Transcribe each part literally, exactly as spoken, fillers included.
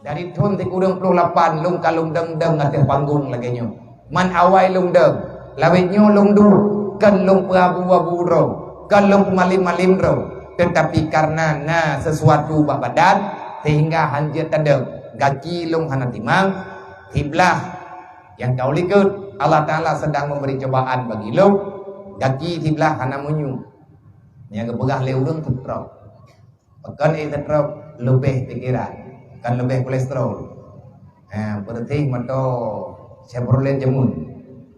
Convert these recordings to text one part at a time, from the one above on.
Dari thôn sikureueng ploh lapan lôn ka lôn dong-dong ateueh panggong lagée nyoe. Man awai lôn dong, lawét nyoe lôn duek, kon lôn peuabu-abu droe, kon lôn peumalém-malém droe, teutapi kareuna na sisuatu bak badan seuhingga hana jeuet tadong. Gaki lôn hana timang, siblah nyang ka u likot, Allah Taala sedang memberi cobaan bagi lôn, gaki siblah hana meunyu. Nyang geupeugah lé ureuëng teutroe. Pakon ék teutroe? Leubeh pikeran, kan leubeh kolesterol. Ha, peureutih moto Chevrolet jameun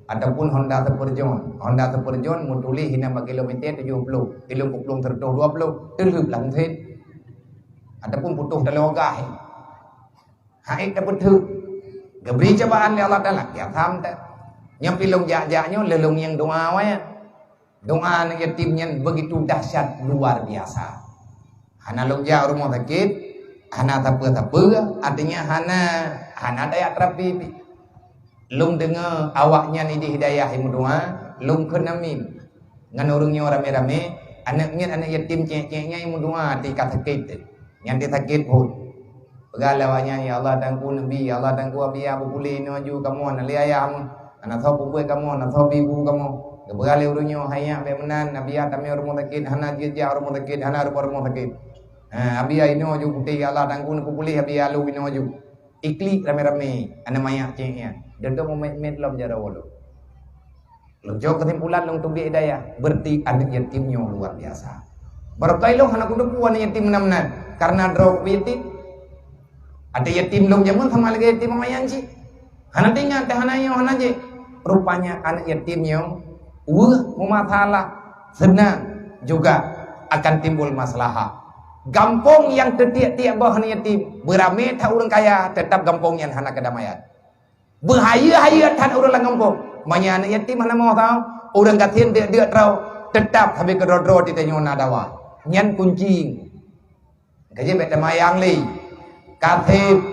ataupun Honda Super John. Honda Super John meutuléh hinan bak kilometer tujoh ploh, ilong kuplueng seratus dua ploh, teuleueb lam mesin. Ataupun putôh taloe gas. Hai ka beuteuek. Geubri cobaan lé Allah Taala, ya tham dah. Nyang pi lôn jak-jak nyoe lé lôn nyang doa awai. Doa aneuk yatim nyan begitu dahsyat, luar biasa. Hana lôn jak rumoh sakét, hana sapeue-sapeue, artinya hana, hana daya terapi pih. Lôn deungoe awaknyan idéh hidayah imeudoa, lôn kheun amin. Ngon ureuëng nyoe ramé-ramé, aneuk nyan aneuk yatim cék-cék nyan imeudoa até ka sakét teuh. Nyan até sakét phon. Peugah lé awaknyan, "Ya Allah, Teungku Nabi, ya Allah, Teungku Abiya, beupuléh inoe aju kamoe, hana lé ayah meuh. Hana soe peubuet kamoe, hana soe bi bu kamoe." Geupeugah lé ureuëng nyoe, "Hai nyak, bék meunan, Abiya tamé rumoh sakét, hana jeuet jak rumoh sakét, hana rupa rumoh sakét. Ha, Abiya inoe aju putéh, ya Allah, Teungku neupeupuléh Abiya lôn inoe aju." Iklik ramé-ramé aneuk manyak cék nyan. Dodong mumet-met lom jaroe lom. Lôn cok keusimpulan lôn teubiet hidayah, berarti aneuk yatim nyoe luar biasa. Barokah ilong hana kuteupeu aneuk yatim meunan-meunan, kareuna droe keu yatim. Até yatim lôn jameun sama lagée yatim awaknyan cit. Hana teuingat, hana nyoe, hana jih. Rupanya aneuk yatim nyoe weueh meumasalah, seunang juga akan timbul masalah. Gampông nyang teutiek-tiek boh aneuk yatim, beuramé that ureuëng kaya, teutap gampông nyan hana keudamaian. Beuhayeue-hayeue that ureuëng lam gampông. Meunyoe aneuk yatim hana moh tau, ureuëng gasien deuk-deuk droe, teutap sabe keudroe-droe di tanyoe na dawa. Nyan kunci. Ka jeuet bék teumayang lé. Ka seb,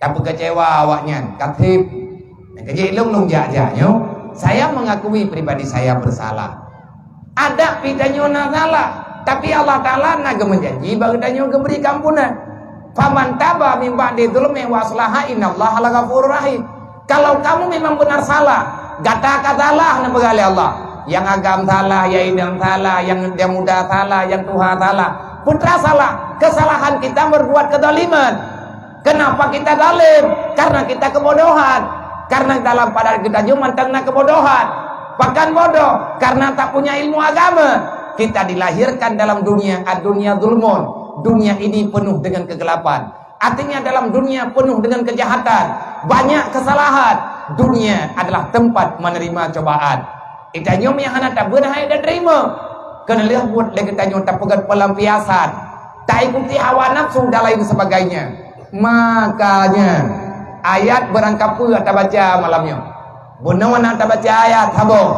tapeukeucewa awaknyan. Ka seb. Ka jeuet lôn-lôn jak-jak nyoe, saya mengakui pribadi saya bersalah. Adak pih tanyoe na salah, tapi Allah Taala na geumeujanji bak geutanyoe geubri keampunan. "Faman taba min ba'di zulmi wa aslaha innallaha laghafurur rahim." Kalau kamu memang benar salah, gata ka salah neupeugah lé Allah. Nyang agam salah, nyang inong salah, nyang muda salah, nyang tuha salah, putra salah. Kesalahan kita berbuat kezaliman. Kenapa kita zalim? Karena kita kebodohan. Karena dalam pada kita nyoe mantong na kebodohan. Bahkan bodoh karena tak punya ilmu agama. Kita dilahirkan dalam dunia, ad-dunya zulmun. Dunia ini penuh dengan kegelapan. Artinya dalam dunia penuh dengan kejahatan, banyak kesalahan. Dunia adalah tempat menerima cobaan. Geutanyoe nyang hana tabeuet hai dan terima. Keuneulheueh buet lé geutanyoe tapeugét pelampiasan, taikuti hawa nafsu dan lain sebagainya. Makanya ayat beurangkapeue tabaca malam nyoe. Bunoe na tabaca ayat saboh.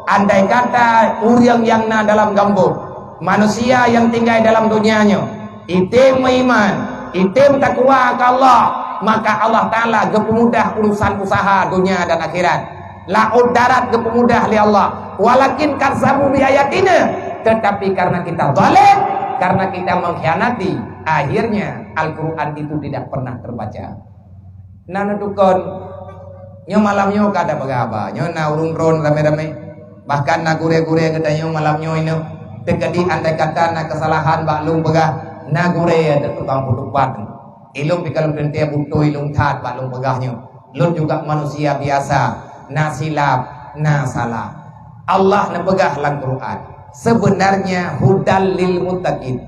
Andai kata ureuëng nyang na dalam gampông, manusia nyang tinggai dalam donya nyoe, item meuiman, item takwa keu Allah, maka Allah Taala geupeumudah urusan usaha donya dan akhirat. Laôt darat geupeumudah lé Allah. Walakin kazzabu bi ayatina, tetapi karena kita zalim, karena kita mengkhianati, akhirnya Al-Quran itu tidak pernah terbaca. Na neutukon, nyoe malam nyoe ka tapeugah haba, nyoe na ureuëng droen ramé-ramé. Bahkan na gurée-gurée geutanyoe malam nyoe inoe. Teukeudi andai kata na keusalahan bak lôn peugah, na gurée ada tukang peutupat. Ilôn pih ka lôn teuntée beutôi lôn that bak lôn peugah nyoe. Lôn juga manusia biasa, na silap, na salah. Allah neupeugah lam Quran, "Sebenarnya hudal lil muttaqin."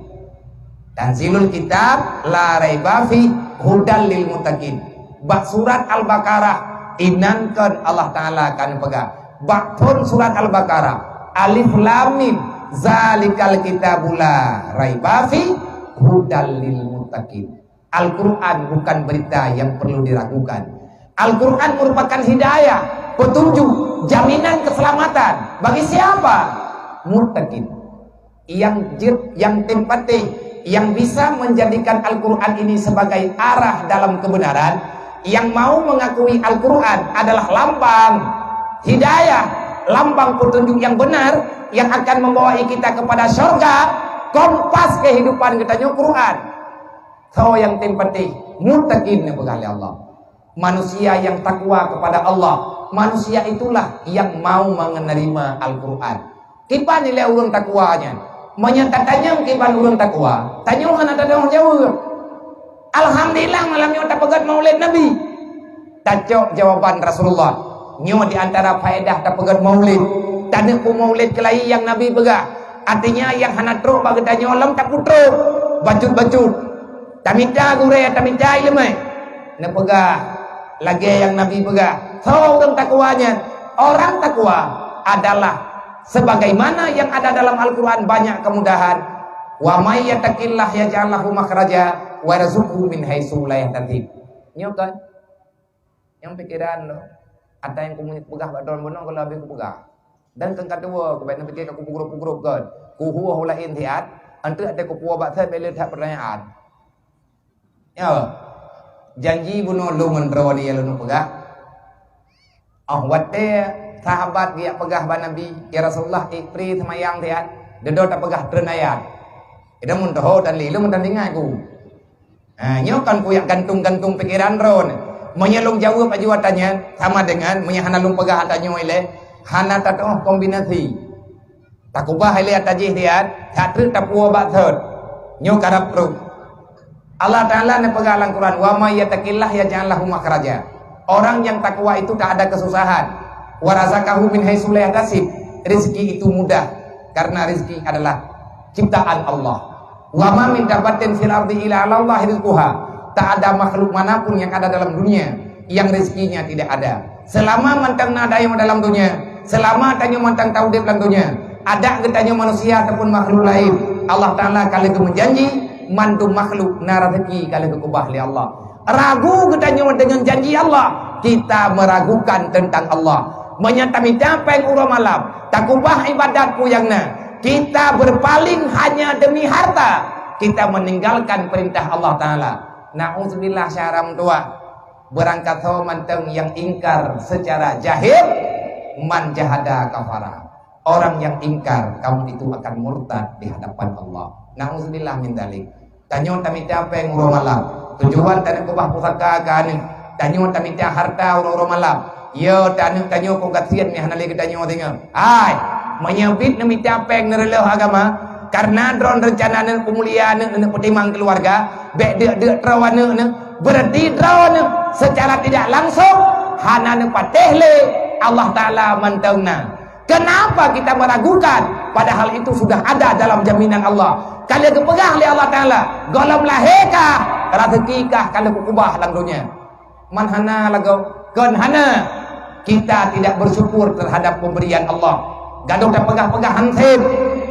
Tanzilul kitab la raiba fi hudal lil muttaqin. Bak surat Al-Baqarah, inan kon Allah Taala ka neupeugah. Bak phon surat Al-Baqarah, alif lam mim, zalikal kitabu la raiba fi hudal lil muttaqin. Al-Quran bukan berita yang perlu diragukan. Al-Quran merupakan hidayah, petunjuk, jaminan keselamatan. Bagi siapa? Muttaqin. Yang jeuet, yang tem patéh, yang bisa menjadikan Al-Quran ini sebagai arah dalam kebenaran, yang mau mengakui Al-Quran adalah lambang hidayah, lambang petunjuk yang benar yang akan membawa kita kepada syurga, kompas kehidupan geutanyoe Quran. Soe nyang tem patéh? Muttaqin, neupeugah lé Allah. Manusia yang takwa kepada Allah, manusia itulah yang mau menerima Al-Quran. Kiban ilée ureuëng takwa nyan? Meunyoe tatanyong kiban ureuëng takwa, tanyoe hana tateupeue jaweueb. Alhamdulillah, malam nyoe tapeugét maulid Nabi. Tacok jawaban Rasulullah. Nyoe di antara faedah tapeugét maulid. Taneuk peumaulid keulayi nyang Nabi peugah. Artinya, nyang hana trok bak geutanyoe lom tapeutrok. Bacut-bacut. Tamita gurée, tamita iéleumé. Neupeugah lagée nyang Nabi peugah, "Soe ureuëng takwa nyan?" Orang takwa adalah sebagaimana yang ada dalam Al-Quran banyak kemudahan. "Wa may yattaqillaha yaj'al lahu makhraja wa yarzuqhu min haitsu la yahtasib." Nyoe kan? Nyang pikeran lôn, ata nyang kupeugah bak droeneuh bunoe, gohlom habéh kupeugah. Dan keu ka tuwoe, kubek neupike ka kupeugrôp-peugrôp kon. Kuhue laén siat, enteuk até kupuwoe bak seb bèk le that peurtanyaan. Ya, janji bunoe lôn ngon droeneuh nyang lôn peugah. Oh, watée sahabat geujak peugah bak Nabi, "Ya Rasulullah, ék pri seumayang siat." Dudoe tapeugah treun ayat. Idak mun teuho dan lé lôn dan ingat ku. Ha, nyoe kan kujak gantung-gantung pikeran droeneuh. Meunyoe lôn jaweueb aju ata nyan, sama dengan meunyoe hana lôn peugah ata nyoe ilée, hana tateuoh kombinasi. Takubah ilée ata jih siat, that treuk tapuwoe bak sot. Nyoe karab pruet. Allah Taala neupeugah lam Quran, "Wa may yattaqillaha yaj'al lahu makhraja." Orang yang takwa itu tak ada kesusahan. "Wa razaqahu min haitsu la yahtasib." Rezeki itu mudah karena rezeki adalah ciptaan Allah. "Wa ma min dabbatin fil ardi illa 'alallahi rizquha." Tak ada makhluk manapun yang ada dalam dunia yang rezekinya tidak ada. Selama mantong na dayong dalam dunia, selama tanyoe mantong taudeb lam dunia, adak geutanyoe manusia ataupun makhluk laén, Allah Taala ka lheueh meujanji mandum makhluk na rezeki ka lheueh geukubah lé Allah. Ragu geutanyoe deungon janji Allah, kita meragukan tentang Allah. Meunyoe tamita péng uroe malam, takubah ibadat peue nyang na, kita berpaling hanya demi harta, kita meninggalkan perintah Allah Taala. Na'udzubillah, syara meutuah. Beurangkat soe mantong nyang ingkar secara jahil, "Man jahada kafara." Orang yang ingkar, kamu itu akan murtad di hadapan Allah. Na'udzubillah min dzalik. Tanyoe tamita péng uroe malam. Tujuan taneuk keubah pusaka keu aneuk. Tanyoe tamita harta uroe-uroe malam. Yo, taneuk tanyoe kok gasien meuhana lé geutanyoe singoh. Hai, meunyoe bit neumita péng neureuloh agama, karena droeneuh reuncana neuk peumulia aneuk, neuk peutimang keuluwarga, bék deuk-deuk droeneuh, berarti droeneuh secara tidak langsung hana neupatéh lé Allah Taala mantong na. Kenapa kita meragukan? Padahal itu sudah ada dalam jaminan Allah. Ka lheueh geupeugah lé Allah Taala, "Gohlom lahé kah, raseuki kah ka lheueh kukeubah lam donya." Man hana lagoe, kon hana. Kita tidak bersyukur terhadap pemberian Allah. Gadôh tapeugah-peugah hanseb,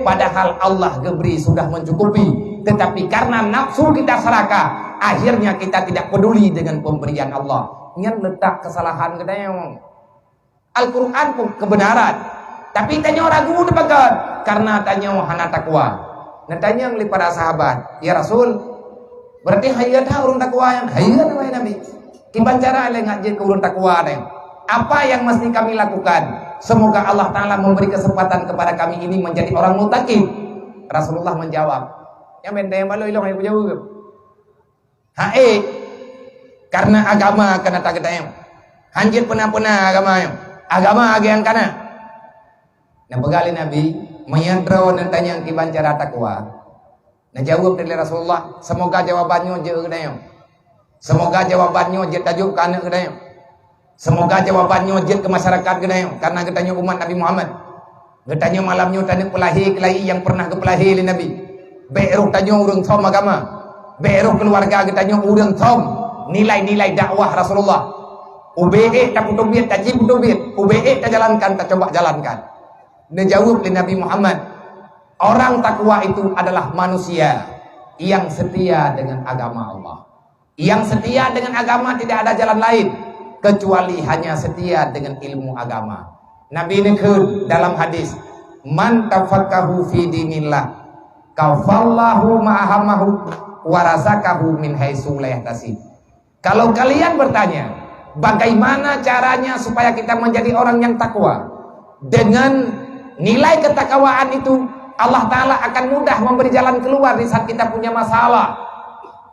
padahal Allah geubri sudah mencukupi. Tetapi karena nafsu kita serakah, akhirnya kita tidak peduli dengan pemberian Allah. Nyan letak kesalahan geutanyoe. Al-Quran pun kebenaran. Tapi tanyoe ragu teuh pakon, karena tanyoe hana takwa. Neutanyong lé para sahabat, "Ya Rasul, berarti hayeu that ureuëng takwa nyan?" "Hayeu," wahai Nabi. "Kiban cara lé ngat jeuet keu ureuëng takwa nyan? Apa yang mesti kami lakukan? Semoga Allah Taala memberi kesempatan kepada kami ini menjadi orang muttaqin." Rasulullah menjawab, "Nyang benteng baloi lôn hai kujaweueb." Hai, karena agama keunan tageutanyong. Hanjeuet peuna-peuna agama nyoe. Agama ageng kana. Neupeugah lé Nabi, meunyoe droe neutanyong kiban cara takwa. Neujaweueb lé Rasulullah, semoga jawaban nyoe jeuet keu geutanyoe. Semoga jawaban nyoe jeuet tajok keu aneuk geutanyoe. Semoga jawaban nyoe jeuet keu masyarakat geutanyoe, karena geutanyoe umat Nabi Muhammad. Geutanyoe malam nyoe taneuk peulahé keulayi nyang pernah geupeulahé lé Nabi. Bék roh tanyoe ureuëng som agama. Bék roh keuluwarga geutanyoe ureuëng som nilai-nilai dakwah Rasulullah. Ubé ék tapeuteubiet, taji peuteubiet. Ubé ék tajalankan, tacoba jalankan. Neujaweueb lé Nabi Muhammad, orang takwa itu adalah manusia yang setia dengan agama Allah. Yang setia dengan agama tidak ada jalan lain kecuali hanya setia dengan ilmu agama. Nabi neukheun dalam hadis, "Man tafaqqahu fi dinillah, kafallahu ma ahammahu, wa razaqahu min haitsu la yahtasib." Kalau kalian bertanya, bagaimana caranya supaya kita menjadi orang yang takwa? Dengan nilai ketakwaan itu, Allah Ta'ala akan mudah memberi jalan keluar di saat kita punya masalah.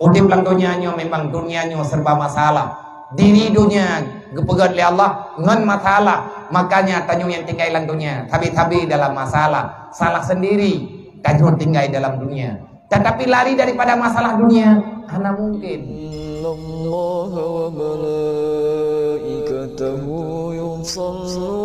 Udeb lam donya nyoe memang donya nyoe serba masalah. Diri donya geupeugét lé Allah ngon masalah. Makanya tanyoe nyang tinggai lam donya, sabe-sabe dalam masalah. Salah sendiri tanyoe tinggai dalam dunia. Tetapi lari daripada masalah dunia hana mungkin. إن الله وملائكته يصلون